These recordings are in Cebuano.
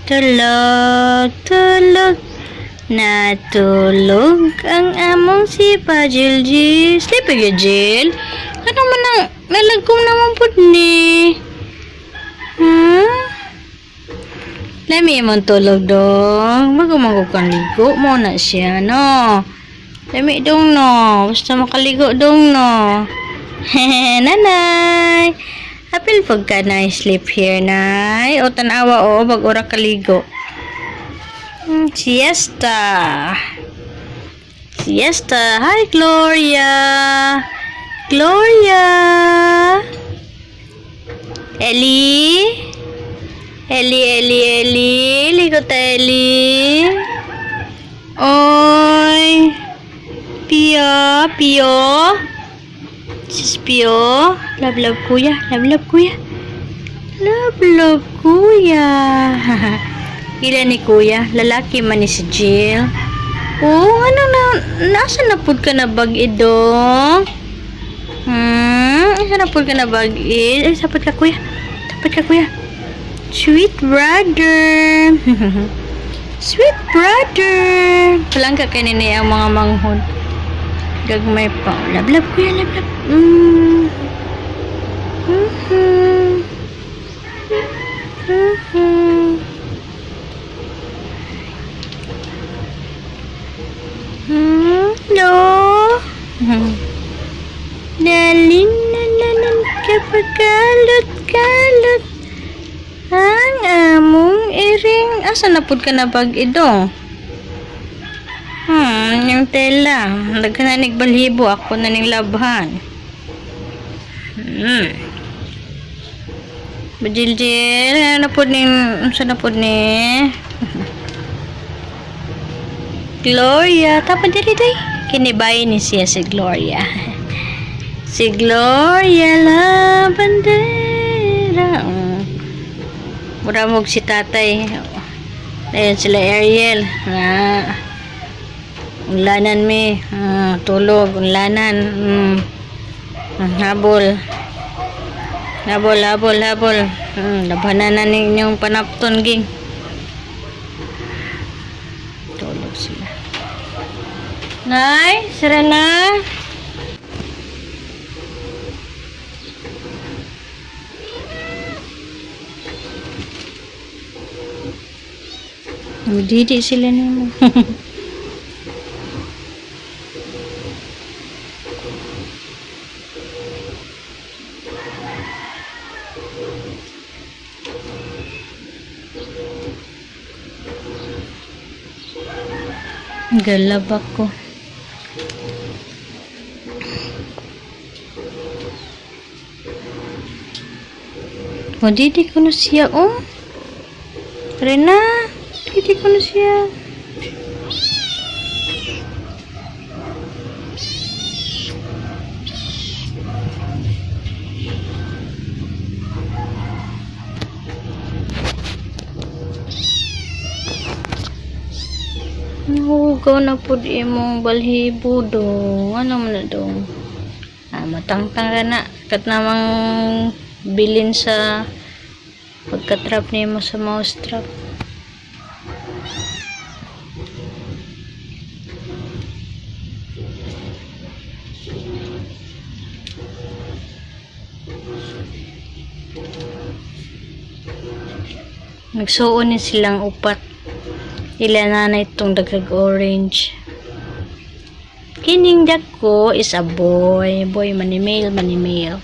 Tulog, tulog. Natulog ang among si Pajil G. Sleepy ka, Jill? Ano man ang nalagkom naman pud ni? Hmm? Lami imong tulog dong. Bago man ko kang ligo mo na siya, no? Lami dong, no? Basta makaligo dong, no? Nanay! Apil pag ka na sleep here, nay. O tanawa, o, bag ora kaligo. Siesta. Siesta. Hi, Gloria. Gloria. Ellie. Ellie, Ellie, Ellie. Ligo ta, Ellie. Oy. Pio, Pio. Sis Pio. Love, love, kuya. Love, love, kuya. Love, love, kuya. Ila ni kuya? Lalaki man ni si Jill. Oh, ano na? Nasa na pud ka na bag idong? Asa na pud ka na bag id? Ay, sapot ka kuya. Sapot ka kuya. Sweet brother. Sweet brother. Palangka kay nini ang mga manghod. Gagmay pa. Love, love, kuya. Love, love. No. Nalin na nanan kapakalot kalot ang among iring. Asa na pud ka na pag idong? Yung tela. Daghan na nig balhibo ako na ning labhan. Bajiljil, ano na pud ning unsa na pud ni? Gloria, tapon diri day. Kinibay ni siya si Gloria. Si Gloria la bandera. Mura mog si tatay. Ayan sila Ariel. Na unlanan mi. Tulog, unlanan. Habol. Habol, habol, habol. Labanan na ninyong panapton ging. Tulog sila. Nay, sira na. Didi sila nimo. Galabak ko. O, didi ko na siya, oh. Rena, didi ko na siya. Nahugaw na pud imong balhibo dong. Ano man na dong? Ah, matangtang ka na. Kat namang bilin sa pagkatrap nimo sa mouse trap. Nagsuon ni silang upat. Ila na itong dagag orange. Kining dako is a boy. Boy man ni male, man ni male.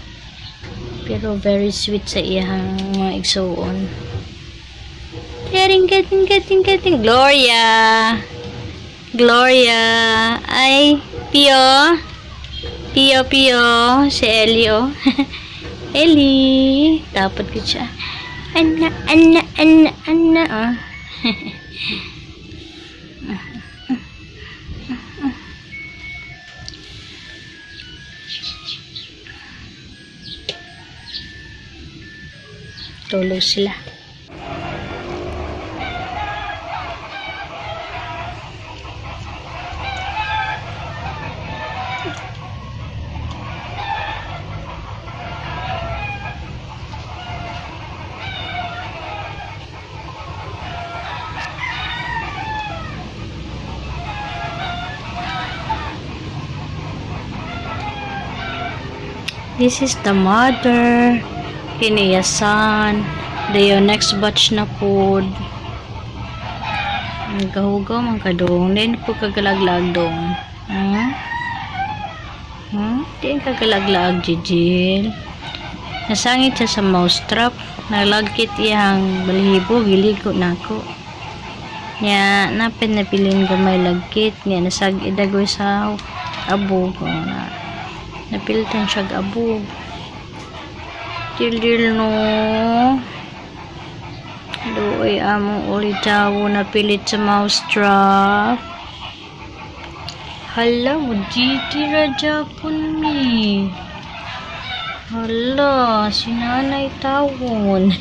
Pero very sweet sa iyang mga igsuon. Getting, getting, getting, getting. Gloria! Gloria! Ay, Pio! Pio, Pio! Si Ellie, oh. Ellie! Dapat ko siya. Anna, Anna, Anna, Anna, oh. Tulog sila. This is the mother. Kini iya son. Dayon next batch na pod. Nagahugaw man ka dong. Then po kagalaglag dong. Diin kagalaglag, Jijil. Nasangit siya sa mousetrap. Nalagkit iyang balahibo. Giligo nako. Nya, napin napilin gamay lagkit. Nya, nasag idagoy sa abog. O, na, napilitan siya abog. Jil no. Doy among ulitawo napilit sa mousetrap. Hala mo, Gigi Rajapon mi. Hala, si nanay tawon.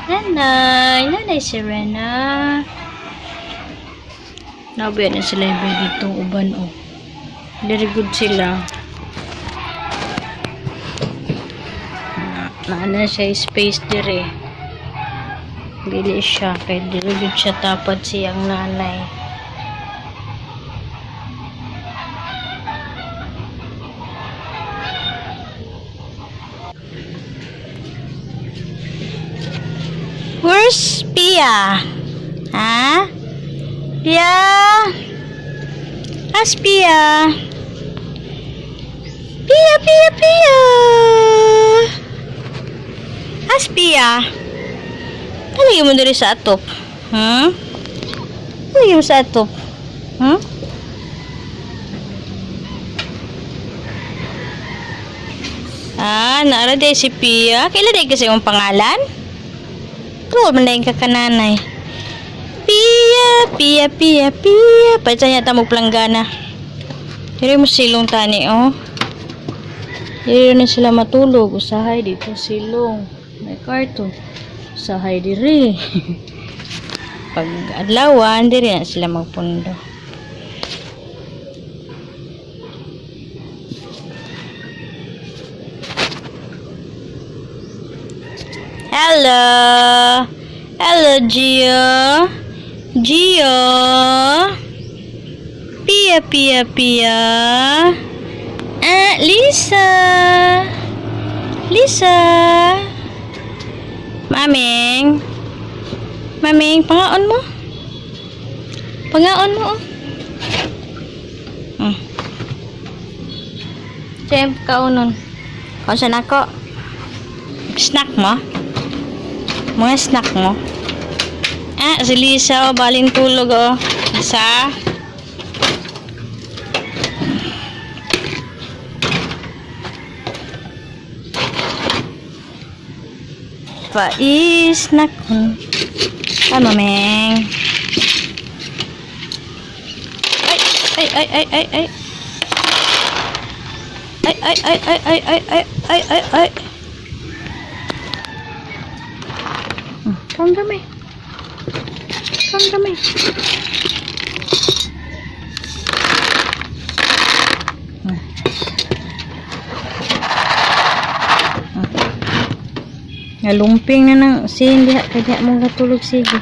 Nanay, Nanay Serena. Nabiyan na sila yung dito uban oh. Very good sila. Na, na siya space dire. Dili siya kay dili gud siya tapad siyang nanay. Where's Pia? Ha? Pia? As Pia? Pia, Pia, Pia! As Pia? Ano mo diri sa atop? Ano mo sa atop? Ah, naara day si Pia. Kailan day kasi yung pangalan? Tuod man na yung kakananay. Pia, Pia, Pia, Pia. Palitan niya tamog planggana. Diri mo silong tani, oh. Diri na sila matulog. Usahay dito silong. May karton. Usahay diri. Pag adlawan, diri na sila magpundo. Hello. Hello, Gio. Gio. Pia, Pia, Pia. Ah, Lisa. Lisa. Maming. Maming, pangaon mo. Pangaon mo, oh. Siyempre, kaunon. Kausan ako. Snack mo? Mga snack mo? Ah, si Lisa, oh, baling tulog, oh. Lisa. Pa-snack ko. Ano, Meng? Ay, ay, ay, ay, ay, ay. Ay, ay, ay, ay, ay, ay, ay, ay, ay, ay. Kaon kami. Kaon kami. Nalumping na nang sin diha kay diha mo gatulog sige.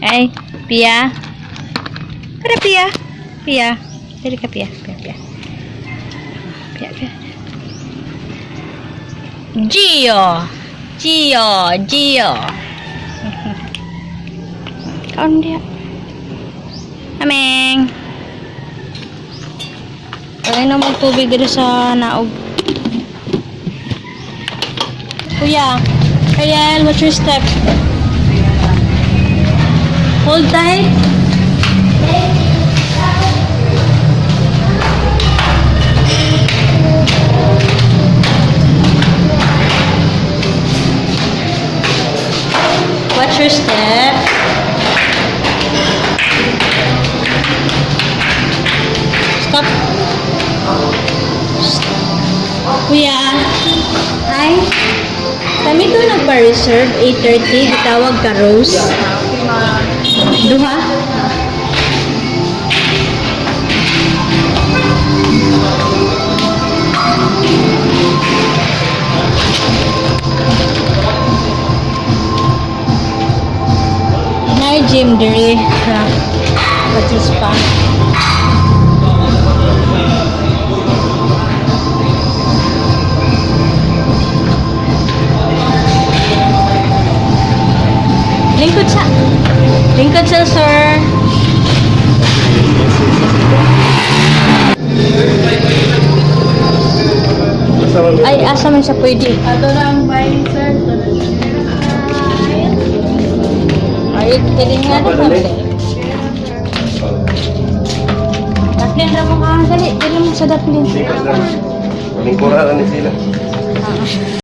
Ay, Pia. Para Pia. Pia. Dili ka Pia. Pia, Pia. Pia, Pia. Gio. Gio, Gio. Kaon diha. Ameng. Ay na mo tubig dito sa naog. Kuya, Kayel, what's your step? Hold tight. Watch your step. Stop. Kuya. Hi. Kami ko nagpa-reserve 8:30. Gitawag ka Rose. Duha? Gym diri sa Pati Spa. Lingkod sa. Lingkod sa, sir. Ay, asa man siya pwede? Ato lang by sir. Ay, kiling nga na sabi. Daplin ra mo ka. Dali, dali mo sa daplin. Lingkuran ni sila. Ah.